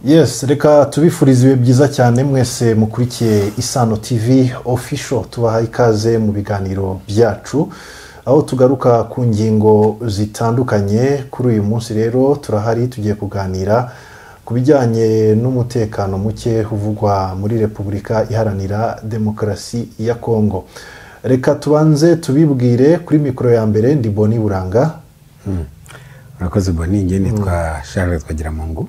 Yes, reka tubifurize ibihe byiza cyane mwese mukurikiye Isano TV Official. Tubaha ikaze mu biganiro byacu aho tugaruka ku ngingo zitandukanye. Kuri uyu munsi rero turahari, tugiye kuganira ku bijyanye n'umutekano muke uvugwa muri Repubulika Iharanira Demokarasi ya Kongo. Reka tubanze tubibwire. Kuri mikoro ya mbere ndi Boni Buranga. Urakoze Boni, njye nitwa Charles Twagiramungu.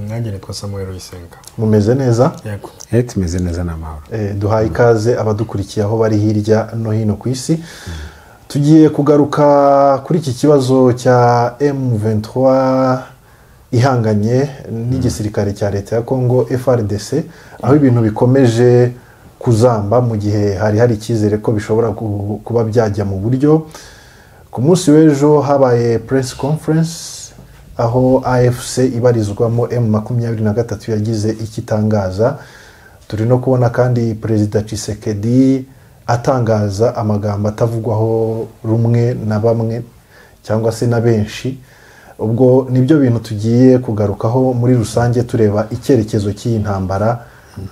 Nanjye nitwa Samuel Uyisenga. Mumeze neza? Yego. Tumeze neza n'amahoro. Duhaye ikaze abadukurikiye aho bari hirya no hino ku isi. Tugiye kugaruka kuri iki kibazo cya M23 ihanganye n'igisirikare cya leta ya Congo FARDC, aho ibintu bikomeje kuzamba mu gihe hari icyizere ko bishobora kuba byajya mu buryo. Ku munsi w'ejo habaye press conference aho AFC ibarizwamo M23 yagize ikitangaza. Turi no kubona kandi Perezida Tshisekedi atangaza amagambo atavugwaho rumwe na bamwe cyangwa se na benshi. Ubwo nibyo bintu tugiye kugarukaho muri rusange, tureba icyerekezo cy'iyi ntambara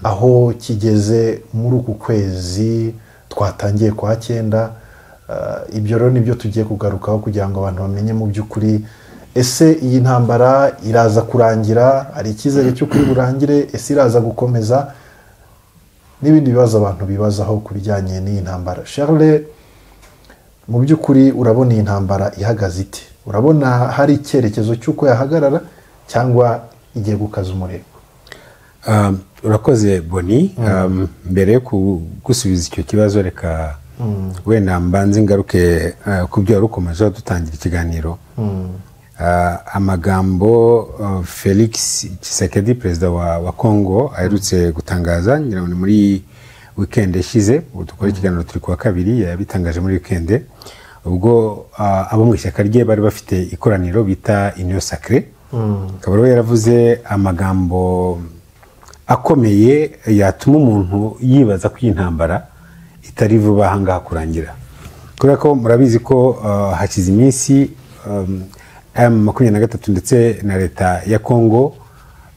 aho kigeze muri uku kwezi twatangiye kwa cyenda. Ibyo rero nibyo tugiye kugarukaho kugira ngo abantu bamenye mu by'ukuri, ese iyi ntambara iraza kurangira, hari icyizere cyo kuri burangire, ese iraza gukomeza, n'ibindi bibazo abantu bibazaho ku bijyanye n'iyi ntambara. Charles, mu by'ukuri urabona iyi ntambara ihagaze ite? Urabona hari icyerekezo cy'uko yahagarara cyangwa igiye gukaza umurego? Urakoze Boni. Mbere yo kugusubiza icyo kibazo, reka wenda mbanze ingaruke ku byo wari ukomejeho dutangira ikiganiro. Amagambo Felix Tshisekedi, perezida wa Congo, aherutse gutangaza, ngira ngo ni muri weekend ishize, dukora ikiganiro turi kuwa kabiri, yabitangaje muri weekend ubwo abo mu ishyaka rye bari bafite ikoraniro bita Union Sacrée. Akaba rero yaravuze amagambo akomeye yatuma umuntu yibaza ko iyi ntambara itari vuba aha ngaha kurangira, kubera ko murabizi ko hashize iminsi M23 ndetse na leta ya Congo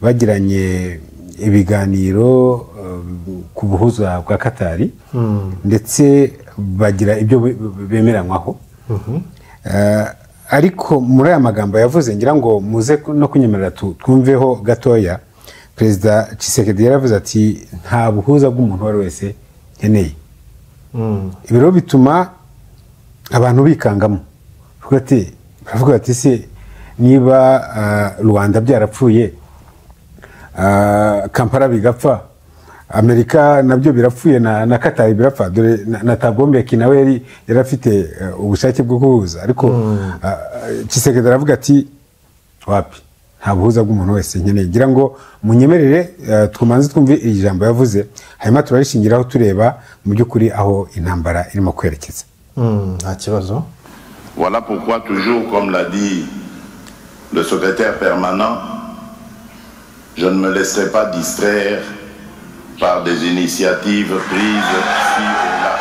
bagiranye ibiganiro ku buhuza bwa Katari, ndetse bagira ibyo bemeranywaho. Ariko muri aya magambo yavuze, ngira ngo muze no kunyemerera twumveho gatoya. Perezida Tshisekedi yaravuze ati nta buhuza bw'umuntu uwo ari wese nkeneye. Ibi rero bituma abantu bikangamo, baravuga bati se niba Rwanda byarapfuye, Kampala bigapfa, Amerika nabyo birapfuye, na Katari birapfa, dore na Tabombeki nawe yari afite ubushake bwo kuhuza, ariko Tshisekedi aravuga ati wapi, nta buhuza bw'umuntu wese nkeneye. Ngira ngo munyemerere tumanze twumve iri jambo yavuze, hanyuma turarishingiraho tureba mu by'ukuri aho intambara irimo kwerekeza. Nta kibazo. Voilà pourquoi, toujours comme l'a dit le secrétaire permanent, je ne me laisserai pas distraire par des initiatives prises ci et là.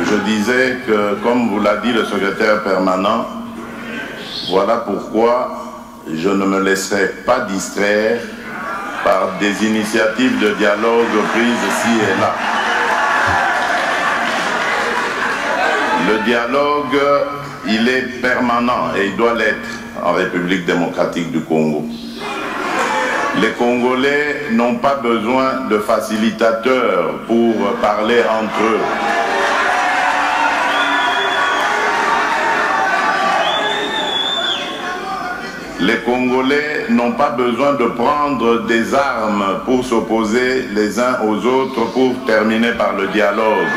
Je disais que, comme vous l'a dit le secrétaire permanent, voilà pourquoi je ne me laisserai pas distraire par des initiatives de dialogue prises ici et là. Le dialogue, il est permanent et il doit l'être en République démocratique du Congo. Les Congolais n'ont pas besoin de facilitateurs pour parler entre eux. Les Congolais n'ont pas besoin de prendre des armes pour s'opposer les uns aux autres pour terminer par le dialogue.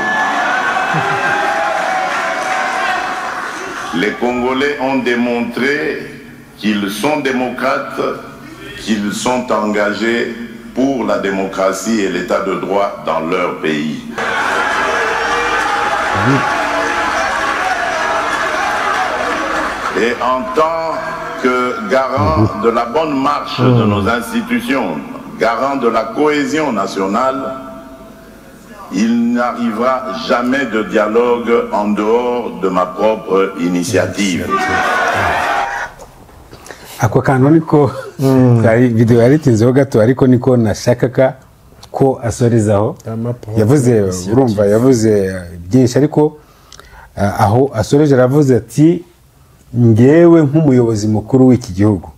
Les Congolais ont démontré qu'ils sont démocrates, qu'ils sont engagés pour la démocratie et l'état de droit dans leur pays. Et en tant que garant de la bonne marche de nos institutions, garant de la cohésion nationale, il n'arrivera jamais de dialogue en dehors de ma propre initiative. Ako kantu niko video yaritinzeho gato, ariko niko nashakaga ko asorezaho. Yavuze, urumva yavuze byinshi, ariko aho asoreje aravuze ati ngewe nk'umuyobozi mukuru w'iki gihugu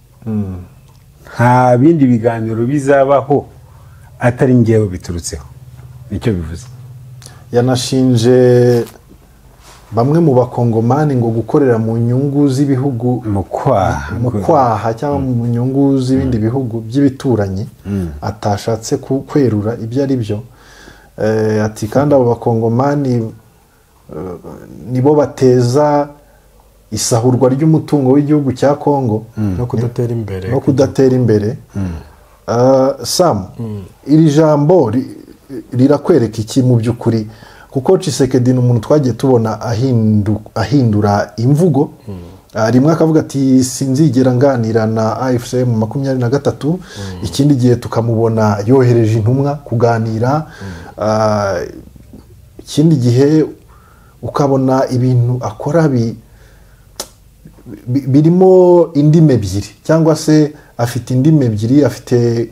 nta bindi biganiro bizabaho atari ngewe biturutseho. Nicyo bivuze. Yanashinje bamwe mu bakongomani ngo gukorera mu nyungu z'ibihugu mu kwaha cyangwa mu nyungu z'ibindi bihugu by'ibituranyi, atashatse kwerura ibyo ari byo. Ati kandi abo bakongomani nibo bateza isahurwa ry'umutungo w'igihugu cya Kongo no kudatera imbere, no kudatera imbere. Sam, iri jambo rirakwereka iki mu by'ukuri? Kuko Tshisekedi ni umuntu twagiye tubona ahindura imvugo. Rimwe akavuga ati sinzigera nganira na AFC M23, ikindi gihe tukamubona yohereje intumwa kuganira, ikindi gihe ukabona ibintu akora birimo indimi ebyiri, cyangwa se afite indimi ebyiri, afite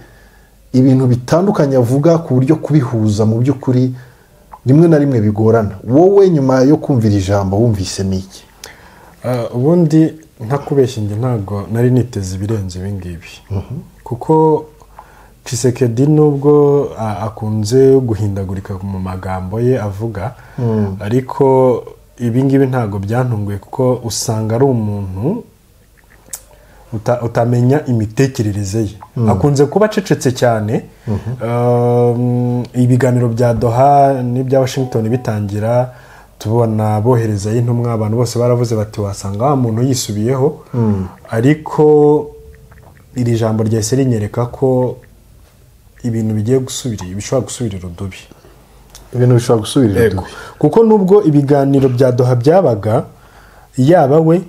ibintu bitandukanye avuga ku buryo kubihuza mu by'ukuri rimwe na rimwe bigorana. Wowe nyuma yo kumvira ijambo wumvise niki? Ubundi ntakubeshya njye ntago nari niteze ibirenze ibi ngibi, kuko Tshisekedi nubwo akunze guhindagurika mu magambo ye avuga, ariko ibi ngibi ntago byantunguye, kuko usanga ari umuntu utamenya imitekerereze ye. Akunze kuba acecetse cyane. Ibiganiro bya Doha n'ibya Washington bitangira tubona bohereza intumwa, abantu bose baravuze bati wasanga wa muntu yisubiyeho, ariko iri jambo ryahise rinyereka ko ibintu bigiye gusubira, bishobora gusubirira udubi, ibintu bishobora gusubirira udubi, kuko nubwo ibiganiro bya Doha byabaga, yaba we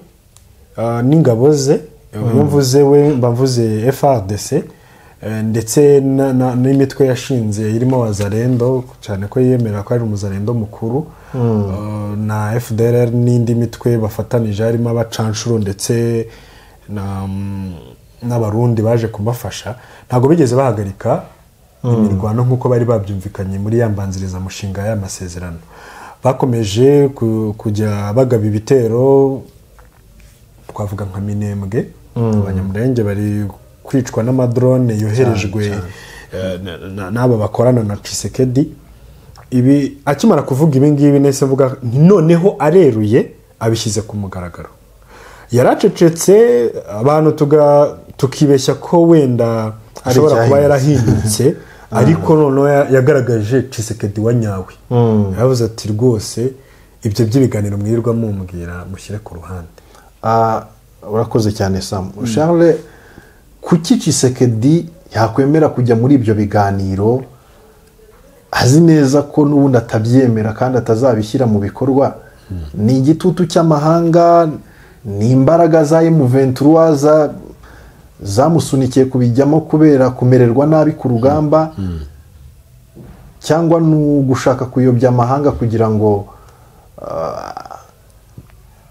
n'ingabo ze, iyo mvuze we mba mvuze FARDC ndetse n'imitwe yashinze irimo Wazalendo, cyane ko yemera ko ari umuzalendo mukuru, na FDLR n'indi mitwe bafatanije harimo abacanshuro ndetse n'abarundi baje kumafasha, ntabwo bigeze bahagarika imirwano nk'uko bari babyumvikanye muri ya mbanziriza mushinga y'amasezerano. Bakomeje kujya bagaba ibitero, twavuga nka Minembwe, abanyamurenge bari kwicwa n'amadrone yoherejwe n'aba bakorana na Tshisekedi. Ibi akimara kuvuga ibi ngibi nese mvuga noneho areruye abishyize ku mugaragaro. Yaracecetse, abantu tukibeshya ko wenda ashobora kuba yarahindutse, ariko noneho yagaragaje Tshisekedi wa nyawe. Yavuze ati rwose ibyo by'ibiganiro mwirirwa mumbwira mushyire ku ruhande. Urakoze cyane Sam. Charles, kuki Tshisekedi yakwemera kujya muri ibyo biganiro azi neza ko n'ubundi atabyemera kandi atazabishyira mu bikorwa? Ni igitutu cy'amahanga, ni imbaraga za M23 zamusunikiye kubijyamo kubera kumererwa nabi ku rugamba, cyangwa n'ugushaka kuyobya amahanga kugira ngo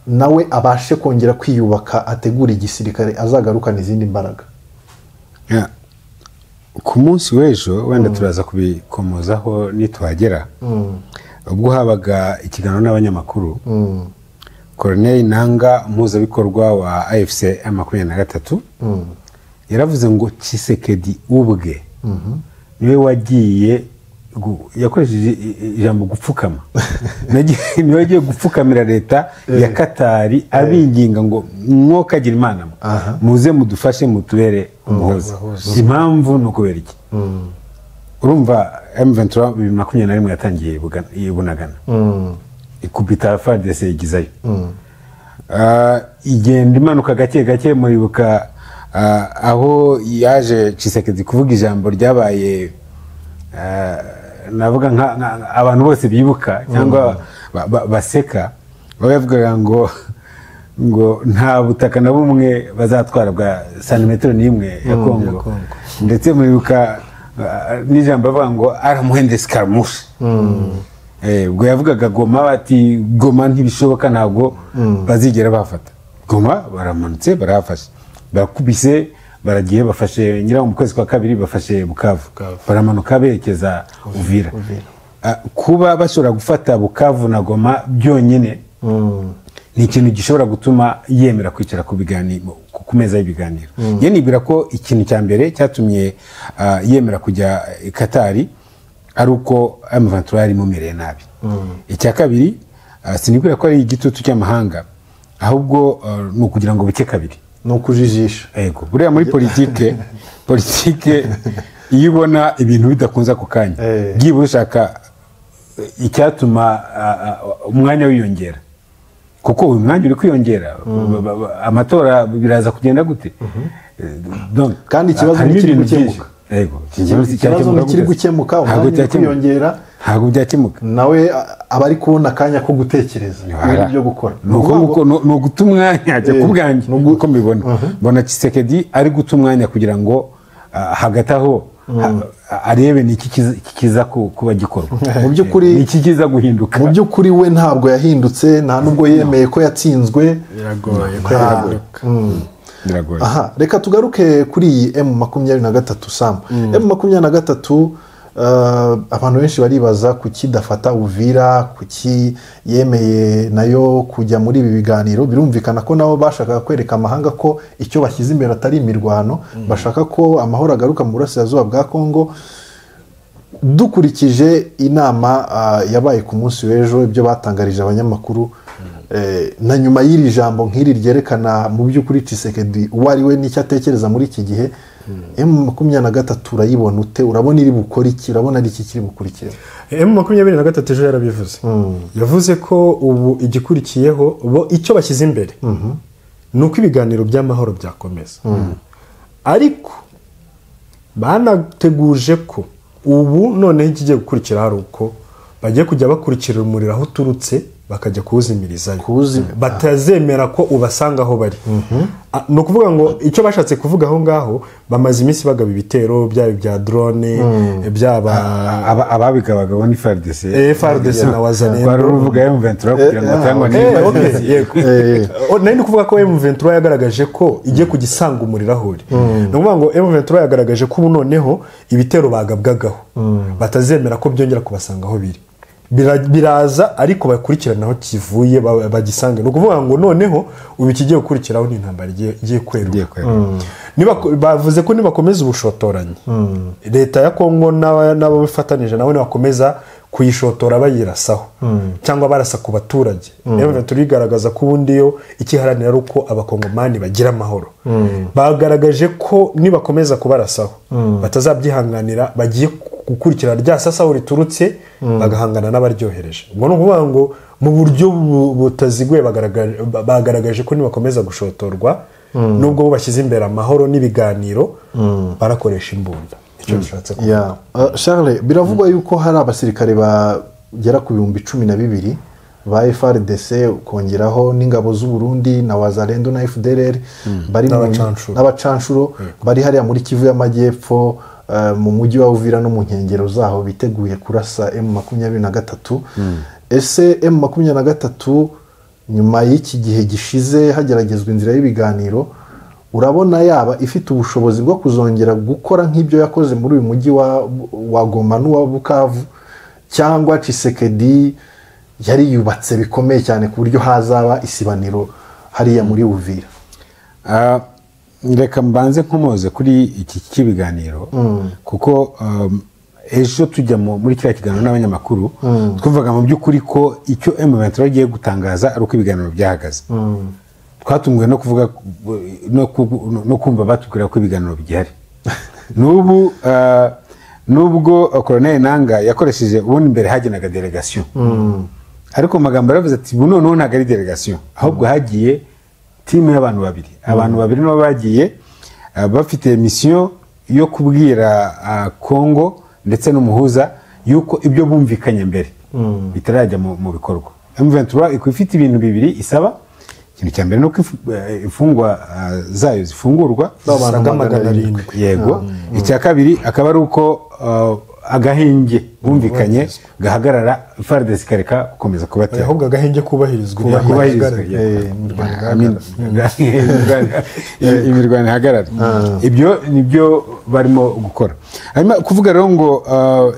nawe abashe kongera kwiyubaka ategura igisirikare azagarukana izindi mbaraga? Ku munsi w'ejo wenda turaza kubikomozaho nitwagera, ubwo habaga ikiganiro n'abanyamakuru, Colonel Nanga mpuzabikorwa wa AFC M23 yaravuze ngo Tshisekedi ubwe niwe wagiye, yakoresheje ijambo gupfukama, niwe wagiye gupfukamira leta ya Katari abinginga ngo mwokagira Imana muze mudufashe mutubere umuhoza. Impamvu ni ukubera iki? Urumva M23 2021 yatangiye ibunagana, ikubita FARDC igizayo, igenda imanuka gake gake. Muribuka aho yaje Tshisekedi kuvuga ijambo ryabaye, navuga nka abantu bose bibuka cyangwa baseka, bavugaga ngo Ngo nta butaka na bumwe bazatwara bwa santimetero n'imwe ya Kongo. Ndetse muribuka n'ijambo avuga ngo aramuhende escaramuche. Ubwo yavugaga Goma, bati Goma ntibishoboka, ntabwo bazigera bafata Goma. Baramanutse barahafashe, barakubise, baragiye bafashe ngira ngo mu kwezi kwa kabiri bafashe Bukavu, baramanuka berekeza Uvira. Kuba bashobora gufata Bukavu na Goma byonyine ni ikintu gishobora gutuma yemera kwicara ku biganiro, ku meza y'ibiganiro. Ye nibwira ko ikintu cya mbere cyatumye yemera kujya i Katari ari uko M23 yari imumereye nabi. Icya kabiri, sinibwira ko ari igitutu cy'amahanga, ahubwo ni ukugira ngo buke kabiri. Ni ukujijisha. Yego, buriya muri politike iyo ubona ibintu bidakunze ako kanya, byibura ushaka icyatuma umwanya wiyongera, kuko uyu mwanya uri kwiyongera, amatora biraza kugenda gute? Donc, Kandi ikibazo harimo ntikiri ibintu byinshi. gukemuka. Yego, Ikibazo cyakemuka ntikiri gute? gukemuka, Ntabwo umwanya uri cyakemuka. kwiyongera. Ntabwo byakemuka. Nawe aba ari kubona akanya ko gutekereza ibintu byo gukora. Ni uko nguko, ni uguta umwanya ajya ku bwanjye uko mbibona. Mbona Tshisekedi ari guta umwanya kugira ngo hagati aho arebe ni iki kiza kuba gikorwa. Mu by'ukuri ni iki kiza guhinduka. Mu by'ukuri we ntabwo yahindutse, nta nubwo yemeye ko yatsinzwe. Biragoye ko yahinduka. Biragoye. Aha, reka tugaruke kuri iyi M23. Sam, M23, abantu benshi baribaza kuki idafata Uvira, kuki yemeye nayo kujya muri ibi biganiro. Birumvikana ko nabo bashakaga kwereka amahanga ko icyo bashyize imbere atari imirwano, bashaka ko amahoro agaruka mu burasirazuba bwa Kongo. Dukurikije inama yabaye ku munsi w'ejo, ibyo batangarije abanyamakuru, na nyuma y'iri jambo nk'iri ryerekana mu by'ukuri Tshisekedi uwo ari we n'icyo atekereza muri iki gihe, M23 urayibona ute? Urabona iri bukore iki? Urabona ari iki kiri bukurikire? M23 ejo yarabivuze. Yavuze ko ubu igikurikiyeho bo icyo bashyize imbere ni uko ibiganiro by'amahoro byakomeza, ariko banateguje ko ubu noneho ikigiye gukurikira hari uko bagiye kujya bakurikira umuriro aho uturutse, bakajya kuwuzimirizayo, batazemera ko ubasanga aho bari. Ni ukuvuga ngo icyo bashatse kuvuga aho ngaho, bamaze iminsi bagaba ibitero byaba ibya drone, byaba Ababigabaga ni FARDC. FARDC na Wazalendo. Wari uruvuga M23 kugira ngo atangwa Eh, okay, yego. Nari ndi kuvuga ko M23 yagaragaje ko igiye kugisanga umuriro aho uri. Ni ukuvuga ngo M23 yagaragaje ko ubu noneho ibitero bagabwagaho batazemera ko byongera kubasanga aho biri. Biraza ariko bakurikirana aho kivuye, bagisange. Ni ukuvuga ngo noneho ubu ikigiye gukurikiraho ni intambara igiye kweruka. Igiye kweruka. Bavuze ko nibakomeza ubushotoranyi, leta ya Kongo n'ababifatanije nabo nibakomeza kuyishotora bayirasaho cyangwa barasa ku baturage, M23 igaragaza ko ubundi yo ikiharanira ari uko abakongomani bagira amahoro. Bagaragaje ko nibakomeza kubarasaho batazabyihanganira, bagiye gukurikira rya sasa aho riturutse, bagahangana n'abaryohereje. Ubwo ni ukuvuga ngo mu buryo butaziguye bagaragaje ko nibakomeza gushotorwa, nubwo bo bashyize imbere amahoro n'ibiganiro, barakoresha imbunda. Icyo bishatse kuvuga. Yeah. Charles, biravugwa yuko hari abasirikare bagera ku 12,000 ba FARDC, ukongeraho n'ingabo z'u Burundi na Wazalendo na FDLR bari N'abacanshuro. N'abacanshuro bari hariya muri Kivu y'Amajyepfo, mu mujyi wa Uvira no mu nkengero zaho, biteguye kurasa M23. Ese M23 nyuma y'iki gihe gishize hageragezwa inzira y'ibiganiro, urabona yaba ifite ubushobozi bwo kuzongera gukora nk'ibyo yakoze muri uyu mujyi wa Goma n'uwa Bukavu, cyangwa Tshisekedi yari yubatse bikomeye cyane ku buryo hazaba isibaniro hariya muri Uvira? Reka mbanze nkomoze kuri iki cy'ibiganiro, kuko ejo tujya muri kiriya kiganiro n'abanyamakuru, twumvaga mu by'ukuri ko icyo M23 igiye gutangaza ari uko ibiganiro byahagaze. Twatunguwe no kuvuga no kumva batubwira ko ibiganiro bigihari n'ubu. Nubwo Colonel Nanga yakoresheje, ubundi mbere hagenaga delegation, ariko mu magambo yaravuze ati ubu noneho ntabwo ari delegation, ahubwo hagiye timu y'abantu babiri. Abantu babiri nibo bagiye bafite mission yo kubwira Congo ndetse n'umuhuza yuko ibyo bumvikanye mbere bitarajya mu bikorwa. M23 ikaba ifite ibintu bibiri isaba. Ikintu cya mbere ni uko imfungwa zayo zifungurwa Z'abantu zisaga 700. 700. Yego. Icya kabiri akaba ari uko agahenge bumvikanye gahagarara, FARDC ikareka gukomeza kubatera. Ahubwo agahenge kubahirizwa. Kubahirizwa. Imirwano I mean, imirwano ihagarara. Ibyo nibyo barimo gukora. Hanyuma kuvuga rero ngo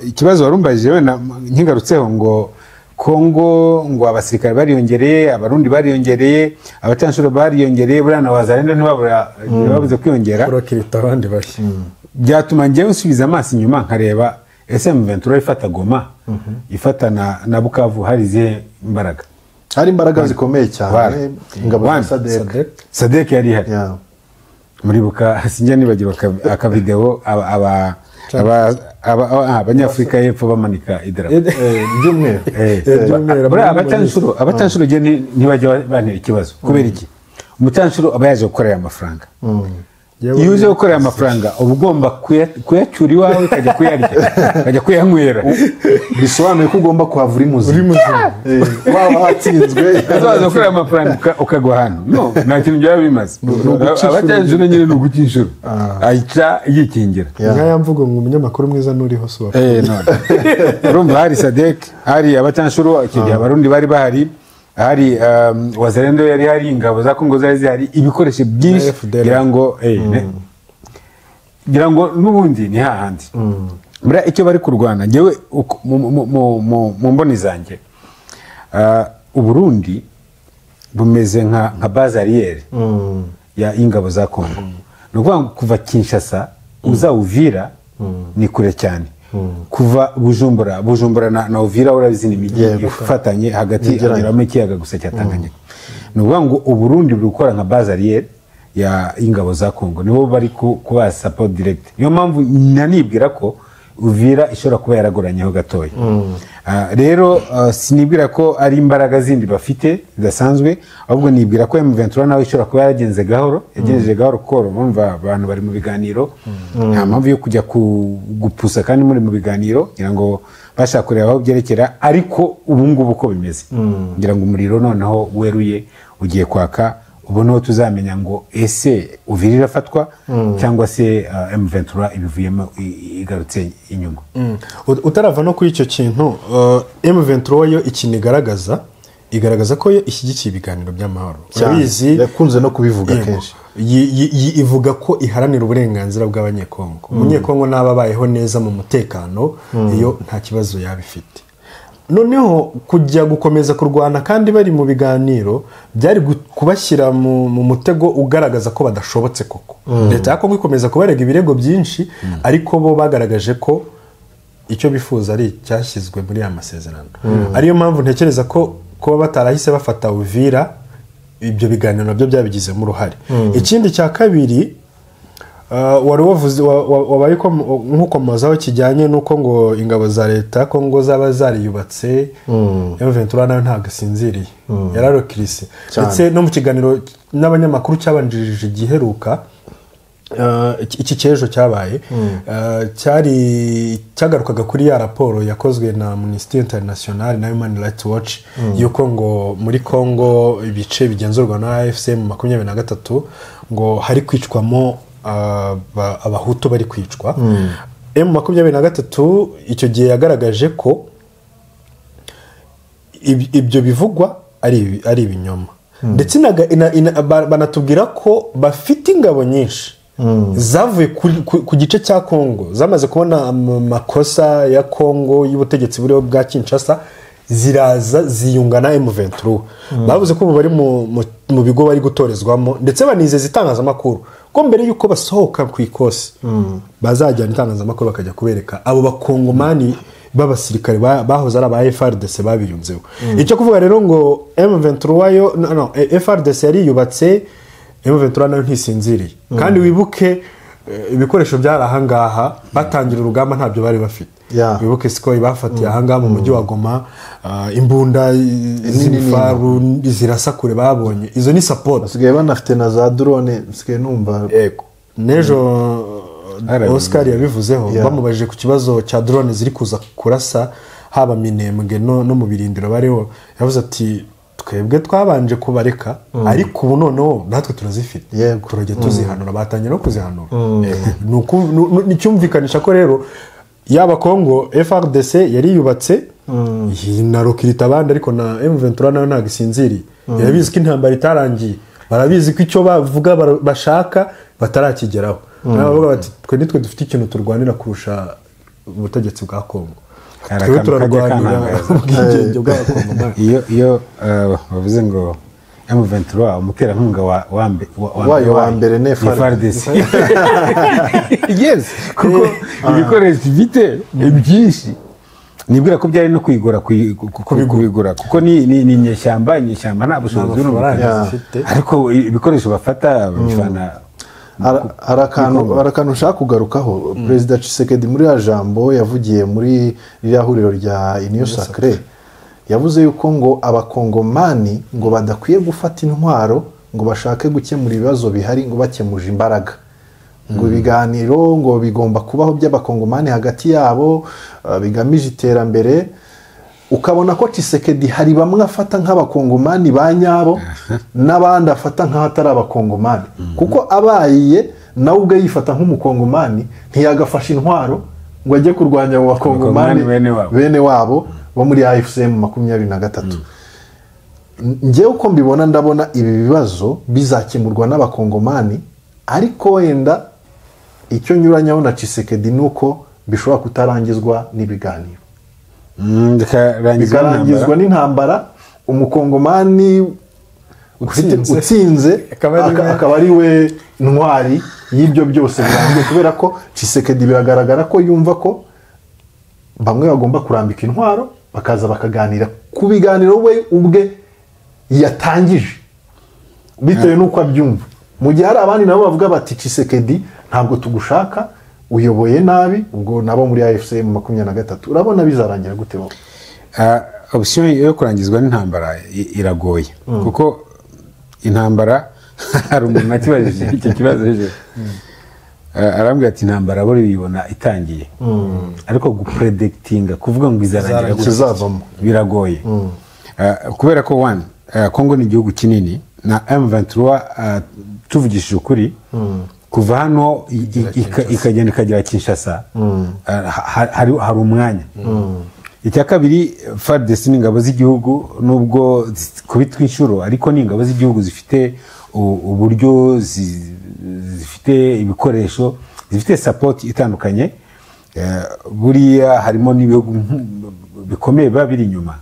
ikibazo warumbajije wenda nkigarutseho, ngo Kongo ngo abasirikare bariyongereye, Abarundi bariyongereye, abacanshuro bariyongereye, buriya na Wazalendo ntibabuze kwiyongera. Kurakirita abandi bashya. Byatuma njyewe nsubiza amaso inyuma nkareba ese M23 ifata Goma, ifata na Bukavu, hari izihe mbaraga? Hari imbaraga zikomeye cyane, One. ingabo za One. SADC. SADC yari ihari. Muribuka, sinjya nibagirwa akavideo Abanyafurika y'Epfo bamanika idarapo. By'umweru. By'umweru. Buriya abacanshuro njye ntibajya bantera ikibazo. Kubera iki? Umucanshuro aba yaje gukorera amafaranga. Iyo uje gukorera amafaranga, uba ugomba kuyacyura iwawe, ukajya kuyarya, ukajya kuyanywera. Bisobanuye ko ugomba kuhava uri muzima. Uri muzima. Waba watsinzwe. Uzaza gukorera amafaranga ukagwa hano, no nta kintu byaba bimaze. Abacanshuro nyine ni uguca inshuro, ayica yikingira. Nka ya mvugo ngo umunyamakuru mwiza nturiho si uwa None urumva hari SADC, hari abacanshuro, icyo gihe Abarundi bari bahari, hari Wazalendo yari hari, ingabo za Kongo zari zihari, ibikoresho byinshi. Na FDLR. Ngira ngo n'ubundi ni hahandi buriya icyo bari kurwana. Njyewe mu mboni zanjye, Uburundi bumeze nka base arrière ya ingabo za Kongo. Ni ukuvuga ngo kuva Kinshasa uza Uvira ni kure cyane. Kuva Bujumbura na Uvira, urabizi ni imijyi ifatanye hagati, Yegeranye. hageramo ikiyaga gusa cya Tanganyika. Ni ukuvuga ngo Uburundi buri gukora nka base arrière ya ingabo za Kongo, nibo bari kubaha support direct. Niyo mpamvu nanibwira ko Uvira ishobora kuba yaragoranyeho gatoya. Rero sinibwira ko ari imbaraga zindi bafite zidasanzwe, ahubwo nibwira ko M23 nawe ishobora kuba yaragenze gahoro, yagenjeje gahoro, kuko urumva abantu bari mu biganiro, nta mpamvu yo kujya gupusa kandi muri mu biganiro. Ngira ngo bashaka kureba aho byerekera, ariko ubu ngubu uko bimeze, ngira ngo umuriro noneho weruye ugiye kwaka. Ubu niho tuzamenya ngo ese Uvira irafatwa cyangwa se M23 ibivuyemo igarutse inyuma. Utarava no kuri icyo kintu, M23 yo ikintu igaragaza ko yo ishyigikiye ibiganiro by'amahoro. Cyane. Urabizi, Yakunze no kubivuga Yego. kenshi. Ivuga ko iharanira uburenganzira bw'Abanyekongo. Umunyekongo n'aba abayeho neza mu mutekano, iyo nta kibazo yaba ifite. Noneho kujya gukomeza kurwana kandi bari mu biganiro byari kubashyira mu mutego ugaragaza ko badashobotse koko. Leta ya Kongo ikomeza kubarega ibirego byinshi, ariko bo bagaragaje ko icyo bifuza ari icyashyizwe muri aya masezerano. Ariyo mpamvu ntekereza ko kuba batarahise bafata Uvira, ibyo biganiro nabyo byabigizemo uruhare. Ikindi cya kabiri, wari wavuze wabaye nk'ukomozaho kijyanye n'uko ngo ingabo za leta Kongo zaba zariyubatse, M23 nayo ntabwo isinziriye, yararokirise. Ndetse no mu kiganiro n'abanyamakuru cyabanjirije igiheruka, iki cy'ejo cyabaye, cyari cyagarukaga kuri ya raporo yakozwe na Amnesty International na Human Rights Watch, yuko ngo muri Congo ibice bigenzurwa na AFC M23 ngo hari kwicwamo Abahutu bari kwicwa. M23 icyo gihe yagaragaje ko ibyo bivugwa ari ibinyoma, ndetse banatubwira ko bafite ingabo nyinshi zavuye ku gice cya Kongo, zamaze kubona amakosa ya Kongo y'ubutegetsi buriho bwa Kinshasa, ziraza ziyunga na M23. Bavuze ko ubu bari mu bigo bari gutorezwamo, ndetse banizeza itangazamakuru ko mbere y'uko basohoka ku ikosi bazajyana itangazamakuru bakajya kubereka abo bakongomani b'abasirikare bahoze ari aba FARDC babiyunzeho. Icyo kuvuga rero ngo M23 yo, no, no, FARDC yariyubatse, M23 nayo ntisinziriye. Kandi wibuke ibikoresho byari ahangaha batangira urugamba ntabyo bari bafite. Wibuke siko bafatiye ahangaha mu mujyi wa Goma, imbunda z'ibifaru zirasa kure babonye, izo ni support. Basigaye banafite na za drone, nsigaye numva. Yego. N'ejo Oscar yabivuzeho, bamubajije ku kibazo cya drone ziri kuza kurasa haba Minembwe no mu birindiro bariho, yavuze ati Twebwe twabanje kubareka, ariko ubu noneho natwe turazifite, turajya tuzihanura. Batangiye no kuzihanura. Ni icyumvikanisha ko rero yaba Congo FARDC yari yubatse na rokirita abandi, ariko na M23 nayo ntabwo isinziriye. Irabizi ko intambara itarangiye, barabizi ko icyo bavuga bashaka batarakigeraho. Nabo bavuga bati twe nitwe dufite ikintu turwanira kurusha ubutegetsi bwa Congo. Hari Twe akantu kajya turarwanira kantangaza. ubwigenge bw'Abakongomani. Iyo bavuze ngo M23, umuterankunga wa Wayo wa mbere ni FARDC. FARDC. Yes, kuko ibikoresho ifite byinshi, nibwira ko byari no kuyigora kubigura, kuko ni inyeshyamba, nta bushobozi Amafaranga burumvikana. zifite. Ariko ibikoresho bafata babivana Hari akantu nshaka kugarukaho. Perezida Tshisekedi, muri ya jambo yavugiye muri ririya huriro rya Union Sacrée, yavuze yuko ngo Abakongomani ngo badakwiye gufata intwaro ngo bashake gukemura ibibazo bihari ngo bakemuje imbaraga, ngo ibiganiro ngo bigomba kubaho by'Abakongomani hagati yabo, bigamije iterambere. Ukabona ko Tshisekedi hari bamwe afata nk'Abakongomani ba nyabo n'abandi afata nk'ahatari Abakongomani, kuko abaye nawe ubwe yifata nk'Umukongomani ntiyagafasha intwaro ngo ajye kurwanya abo Bakongomani Abakongomani bene wabo. Bene wabo bo muri AFC M 23. Njyewe uko mbibona, ndabona ibi bibazo bizakemurwa n'Abakongomani, ariko wenda icyo nyuranyaho na Tshisekedi ni uko bishobora kutarangizwa n'ibiganiro, bikarangizwa bikarangizwa n'intambara. N'intambara, Umukongomani Utsinze. Utsinze Akaba ari we- akaba ari we ntwari y'ibyo byose birangiye, kubera ko Tshisekedi biragaragara ko yumva ko bamwe bagomba kurambika intwaro bakaza bakaganira ku biganiro we ubwe yatangije, bitewe n'uko abyumva, mu gihe hari abandi nabo bavuga bati Tshisekedi, ntabwo tugushaka, uyoboye nabi. Ubwo nabo muri AFC M 23. Urabona bizarangira gute wowe? Option yo kurangizwa n'intambara iragoye, kuko intambara, hari umuntu nakibajije icyo kibazo ejo, arambwira ati intambara bo bibona itangiye, ariko gupredictinga, kuvuga ngo izarangira gute, Ikizavamo. biragoye. Kubera ko one, Congo ni igihugu kinini na M23, tuvugishije ukuri, kuva hano ikagenda ikagera Kinshasa, hari umwanya. Icya kabiri, FARDC ni ingabo z'igihugu, nubwo zikubitwa inshuro, ariko ni ingabo z'igihugu zifite uburyo, zifite ibikoresho, zifite support itandukanye. Buriya harimo n'ibihugu bikomeye biba biri inyuma.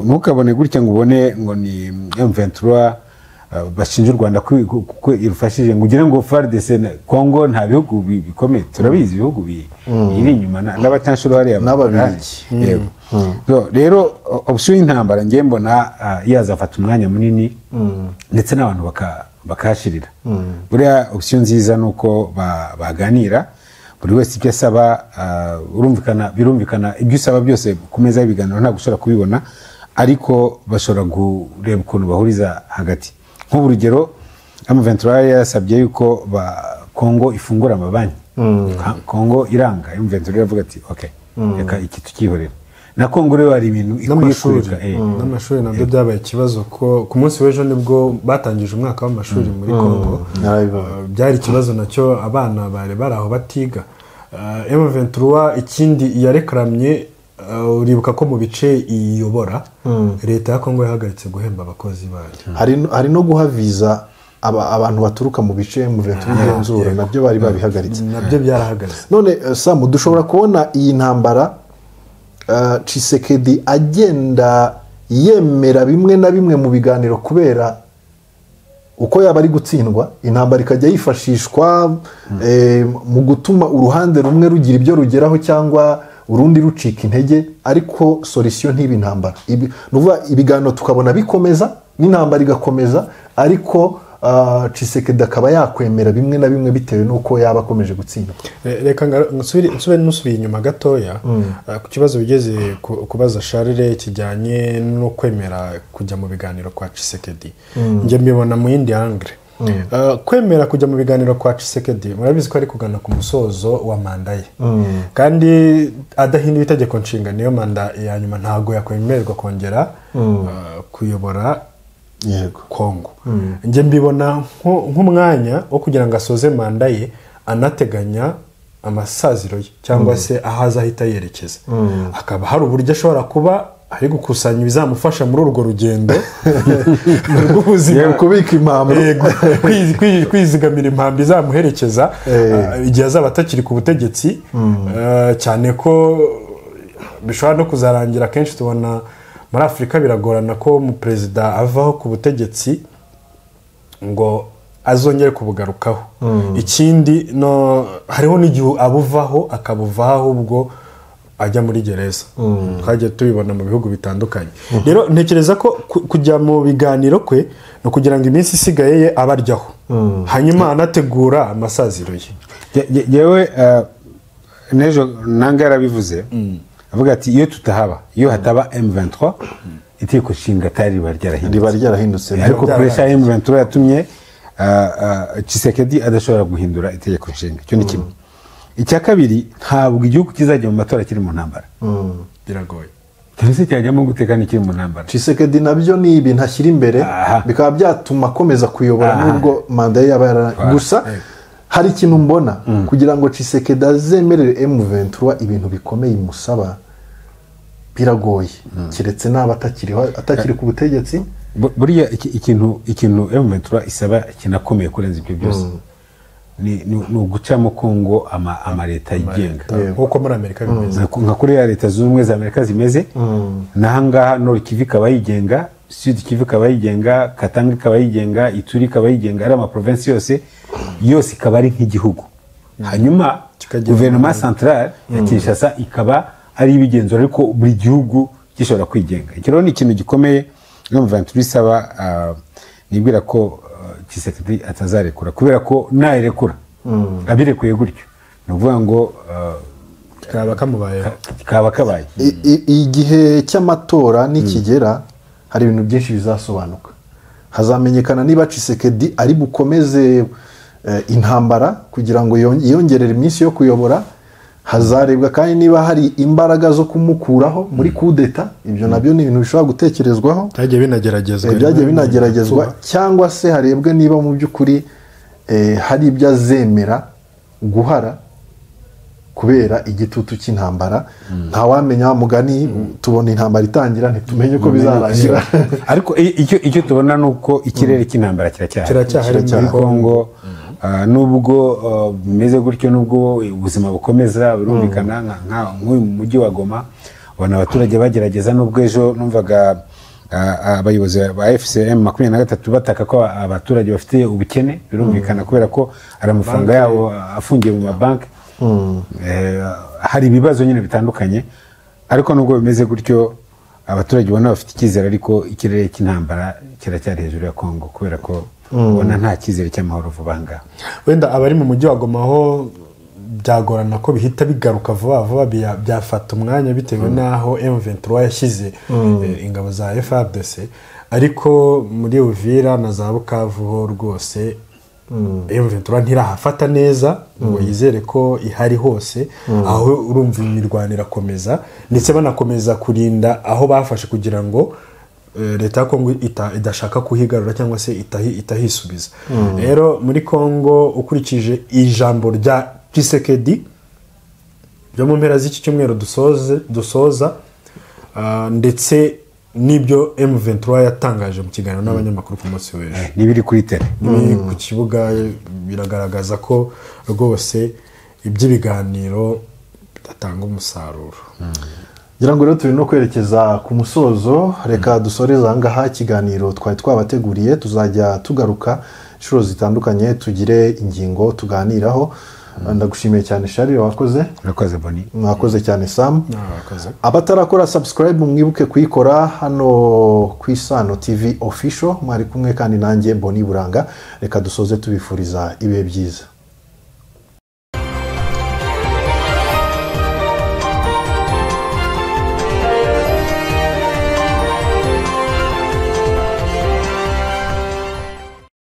Ntukabone gutya ngo ubone ngo ni M23, bashinja u Rwanda ko irufashije, ngo ugire ngo FARDC Congo nta bihugu bikomeye. Turabizi ibihugu biri inyuma n'abacanshuro hariya. N'Ababiligi. Yego. So, rero option y'intambara ngiye mbona yazafata umwanya munini, ndetse n'abantu bakahashirira. Buriya option nziza ni uko baganira, buri wese ibyo asaba, urumvikana, birumvikana, ibyo usaba byose ku meza y'ibiganiro ntabwo ushobora kubibona, ariko bashobora kureba ukuntu bahuriza hagati. Nk'urugero, M23 yasabye yuko Congo ifungura amabanki. Congo iranga, M23 iravuga ati ok, reka iki tukihorera. Na Congo rero hari ibintu ikwiye N'amashuri. kureka. N'amashuri nabyo byabaye ikibazo, ko ku munsi w'ejo nibwo batangije umwaka w'amashuri muri Congo. Narabibonye. Byari ikibazo nacyo, abana bari bari aho batiga. M23 ikindi yarekamye, uribuka ko mu bice iyobora leta ya Congo yahagaritse guhemba abakozi bayo. Hari no guha viza abantu baturuka mu bice mu bintu bigenzura, nabyo bari babihagaritse. Nabyo byarahagaze. None Samu, dushobora kubona iyi ntambara, Tshisekedi agenda yemera bimwe na bimwe mu biganiro kubera uko yaba ari gutsindwa, intambara ikajya yifashishwa mu gutuma uruhande rumwe rugira ibyo rugeraho cyangwa urundi rucika intege, ariko solution ntibe intambara? Ni ukuvuga ibiganiro tukabona bikomeza n'intambara igakomeza, ariko Tshisekedi akaba yakwemera bimwe na bimwe bitewe n'uko yaba akomeje gutsindwa. Reka nsubire nusubiye inyuma gatoya, ku kibazo bigeze kubaza Charles kijyanye no kwemera kujya mu biganiro kwa Tshisekedi. Njye mbibona mu yindi angle. Kwemera kujya mu biganiro kwa Tshisekedi, murabizi ko ari kugana ku musozo wa manda ye, kandi adahinduye itegeko nshinga niyo manda ya nyuma, ntabwo yakwemererwa kongera kuyobora. Yego. Kongo. Njye mbibona nk'umwanya wo kugira ngo asoze manda ye, anateganya amasaziro ye cyangwa se aho azahita yerekeza. Hakaba hari uburyo ashobora kuba ari gukusanya ibizamufasha muri urwo rugendo rw'ubuzima, kubika impamvu, kwizigamira impamvu izamuherekeza igihe azaba atakiri ku butegetsi, cyane ko bishobora no kuzarangira. Kenshi tubona muri Afurika biragorana ko umuperezida avaho ku butegetsi ngo azongere kubugarukaho. Ikindi no hariho n'igihe abuvaho akabuvaho ahubwo ajya muri gereza, twagiye tubibona mu bihugu bitandukanye. Rero ntekereza ko kujya mu biganiro kwe ni ukugira ngo iminsi isigaye ye abaryaho, hanyuma anategura amasaziro ye. Yewe n'ejo Nanga yarabivuze, avuga ati iyo tutahaba, iyo hataba M23, itegeko nshinga atari riba ryarahindutse, ariko pressure ya M23 yatumye Tshisekedi adashobora guhindura itegeko nshinga. Icyo ni kimwe. Icya kabiri, ntabwo igihugu kizajya mu matora kiri mu ntambara. Biragoye. Cyose cyajyamo gutekana kiri mu ntambara. Tshisekedi nabyo ni ibintu ashyira imbere, bikaba byatuma akomeza kuyobora nubwo manda ye yaba yara. Gusa hari ikintu mbona, kugira ngo Tshisekedi azemerere M23 ibintu bikomeye imusaba biragoye, keretse naba atakiri ku butegetsi. Buriya ikintu M23 isaba kinakomeye kurenza ibyo byose ni ugucamo Kongo amaleta yigenga nkuko muri Amerika bimeze, nka kuri ya Leta Zunze Ubumwe za Amerika zimeze. Nahangaha Nord Kivu ikaba yigenga, Sud Kivu ikaba yigenga, Katanga ikaba yigenga, Ituri ikaba yigenga, ari ama province yose yose ikaba ari nk'igihugu. Hanyuma guverinoma centrale ya Kinshasa ikaba ari ibigenzura, ariko buri gihugu gishobora kwigenga. Icyo rero ni ikintu gikomeye M23 isaba. Nibwira ko Tshisekedi atazarekura, kubera ko nayirekura abirekuye gutyo ni ukuvuga ngo kaba kabaye. Igihe cy'amatora nikigera hari ibintu byinshi bizasobanuka. Hazamenyekana niba Tshisekedi ari bukomeze intambara kugira ngo yongerere iminsi yo kuyobora. Hazarebwa kandi niba hari imbaraga zo kumukuraho muri kudeta. Ibyo nabyo ni ibintu bishobora gutekerezwaho, byagiye binageragezwa, cyangwa se harebwe niba mu by'ukuri hari ibyo azemera guhara kubera igitutu cy'intambara. Ntawamenya mugani, tubona intambara itangira ntitumenye uko bizarangira. Ariko icyo tubona ni uko ikirere cy'intambara kiracyahari muri Kongo. Nubwo bimeze gutyo, nubwo ubuzima bukomeza, birumvikana nk'uyu mujyi wa Goma ubona abaturage bagerageza. Nubwo ejo numvaga abayobozi ba FCM 23 bataka ko abaturage bafite ubukene, birumvikana kubera ko ari amafaranga yabo afungiye mu mabanki. Hari ibibazo nyine bitandukanye, ariko nubwo bimeze gutyo abaturage ubona bafite icyizere, ariko ikirere cy'intambara kiracyari hejuru ya Kongo kubera ko ubona nta cyizere cy'amahoro vuba ngaha. Wenda abari mu mujyi wa Goma ho byagorana ko bihita bigaruka vuba vuba, byafata umwanya bitewe n'aho M23 yashyize ingabo za FARDC. Ariko muri Uvira na za Bukavu ho rwose M23 ntirahafata neza ngo yizere ko ihari hose. Aho urumva imirwano irakomeza, ndetse banakomeza kurinda aho bafashe kugira ngo leta ya Kongo idashaka kuhigarura cyangwa se itahisubiza. Rero muri Kongo ukurikije ijambo rya Tshisekedi byo mu mpera z'iki cyumweru dusoza, ndetse n'ibyo M23 yatangaje mu kiganiro n'abanyamakuru ku munsi w'ejo, n'ibiri kuri tele, n'ibiri ku kibuga, biragaragaza ko rwose iby'ibiganiro bidatanga umusaruro. Ngira ngo rero turi no kwerekeza ku musozo. Reka dusoreze aha ngaha ikiganiro twari twabateguriye. Tuzajya tugaruka inshuro zitandukanye tugire ingingo tuganiraho. Ndagushimiye cyane Charles, wakoze. Urakoze Boni. Mwakoze cyane Sam. Abatarakora subscribe mwibuke kuyikora hano ku Isano TV Official. Mwari kumwe kandi nanjye Boni Buranga. Reka dusoze tubifuriza ibihe byiza.